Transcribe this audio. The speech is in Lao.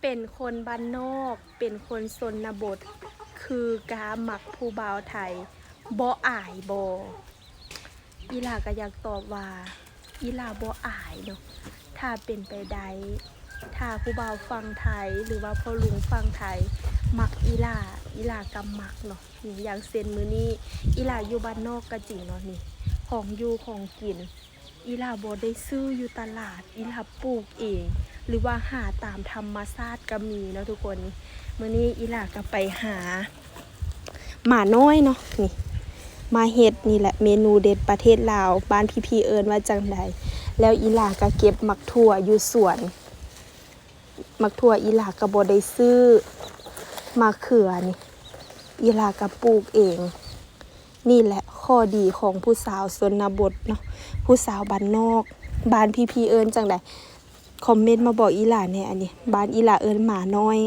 ເປັນຄົນບ້ານນອກ ເປັນຄົນຊົນນະບົດ ຄືກາມັກຜູ້ບ່າວໄທ ບໍ່ອາຍບໍ່? ອີ່ຫຼ້າກໍຢາກຕອບວ່າ ອີ່ຫຼ້າບໍ່ອາຍເນາະ. ຖ້າເປັນໄປໄດ້ ຖ້າຜູ້ບ່າວຝັ່ງໄທ ຫຼືວ່າພໍ່ລຸງຝັ່ງໄທ ມັກອີ່ຫຼ້າ ອີ່ຫຼ້າກໍມັກເນາະ. ນີ້ ຢ່າງເຊັ່ນມື້ນີ້ ອີ່ຫຼ້າຢູ່ບ້ານນອກກໍຈິງເນາະ ນີ້ ຂອງຢູ່ຂອງກິນ ອີ່ຫຼ້າບໍ່ໄດ້ຊື້ຢູ່ຕະຫຼາດ ອີ່ຫຼ້າປູກເອງ ຫຼືວ່າຫາຕາມທຳມະຊາດກໍມີເນາະທຸກຄົນ. ມື້ນີ້ອີ່ຫຼ້າກໍໄປຫາໝານ້ອຍເນາະ ນີ້ ມາເຮັດ ນີ້ແຫຼະເມນູເດັດປະເທດລາວ ບ້ານພີ່ໆເອີ້ນວ່າຈັ່ງໃດ. ແລ້ວອີ່ຫຼ້າກໍເກັບໝາກຖົ່ວຢູ່ສວນ ໝາກຖົ່ວອີ່ຫຼ້າກໍບໍ່ໄດ້ຊື້ ໝາກເຂືອນີ້ ອີ່ຫຼ້າກໍປູກເອງ. ນີ້ແຫຼະຂໍ້ດີຂອງຜູ້ສາວຊົນນະບົດເນາະ ຜູ້ສາວບ້ານນອກ ບ້ານພີ່ໆເອີ້ນຈັ່ງໃດ? ຄອມເມັນມາບອກອີ່ຫຼ້າແດ່. ອັນນີ້ ບ້ານອີ່ຫຼ້າເອີ້ນໝານ້ອຍ